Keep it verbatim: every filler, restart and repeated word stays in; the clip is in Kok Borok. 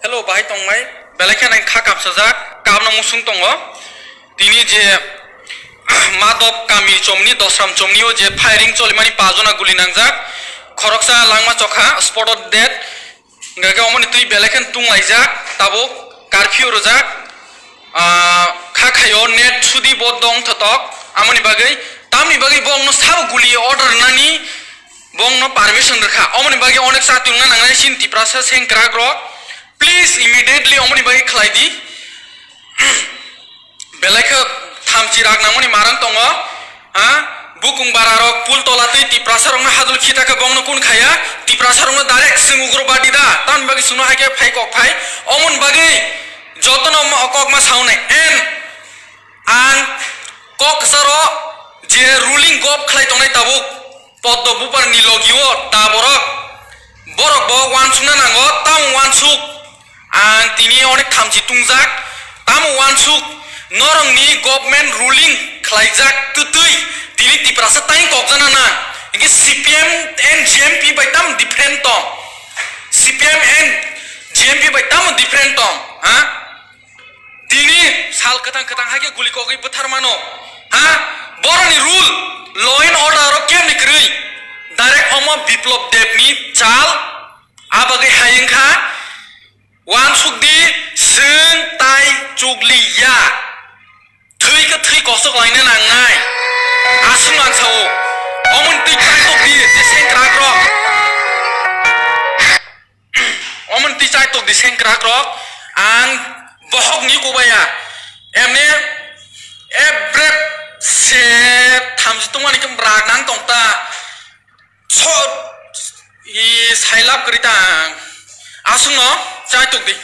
Hello, bahai tongmai. Belai khe nang kha kapsajak, kapno musung tongo. Tini je Madop kami chomni, Dosram chomni o je firing cholimani pajona guli nangjak. Khoroksa langma chokha, spot of death. Hingkha khe omoni twi belai khe tunglaijak, tabuk curfew rwjak. Ah, kha khaio net sudi bo dong thotok. Amoni bagwi, tamni bagwi bo ongno sabo guli order rwnani, bo ongno permission rwkha. Omoni bagwi onek chati wngna nangnai chini Tiprasa sengkrak rok. Please immediately omoni bagwi khlai di. Belai khe thamchi rak nangmani marang tongo, ha? Bukung bara rok pul tola tei Tiprasa rokno hajul khita khe bongno kun khaya, Tiprasa rokno direct swng ugrobadi da, tamni bagwi chwngno hai khe phai kok phai, omoni bagwi jotono mo-, kok ma saunai, en ang kok kwcharo je ruling gov khlai tongnai tabuk, Poddo Buparni logio da borok. Borok bo uansukna nango, tamo uansuk? Ang tini onek thamchi tungjak, tamo uansuk? Norokni government ruling khlaijak twtwi tini Tiprasa tang kokjana na? Hingke C P M and G M P bai tamo different tong? C P M and G M P bai tamo different tong? Ha? Tini sal kwthang kwthang hai khe guli kogwi bwthar mano. Ha? Boroni rule, law and order o kemni kwrwi? Direct omo Biplop Debni chal, a bagwi hai wngkha, uansuk di, chwng tai chukli ya. Thwi khe thwi kosok laina nangnai. Aswk ang sao. Omoni twi chai tok di, je sengkrak rok. Omoni twi chai tok di sengkrak rok, ang bohok ni kubaya. Emne ebrep se thamchi tongmani khe rak nang tong ta. So, i sailap kwrwi ta ang. Aswkno chai tok di.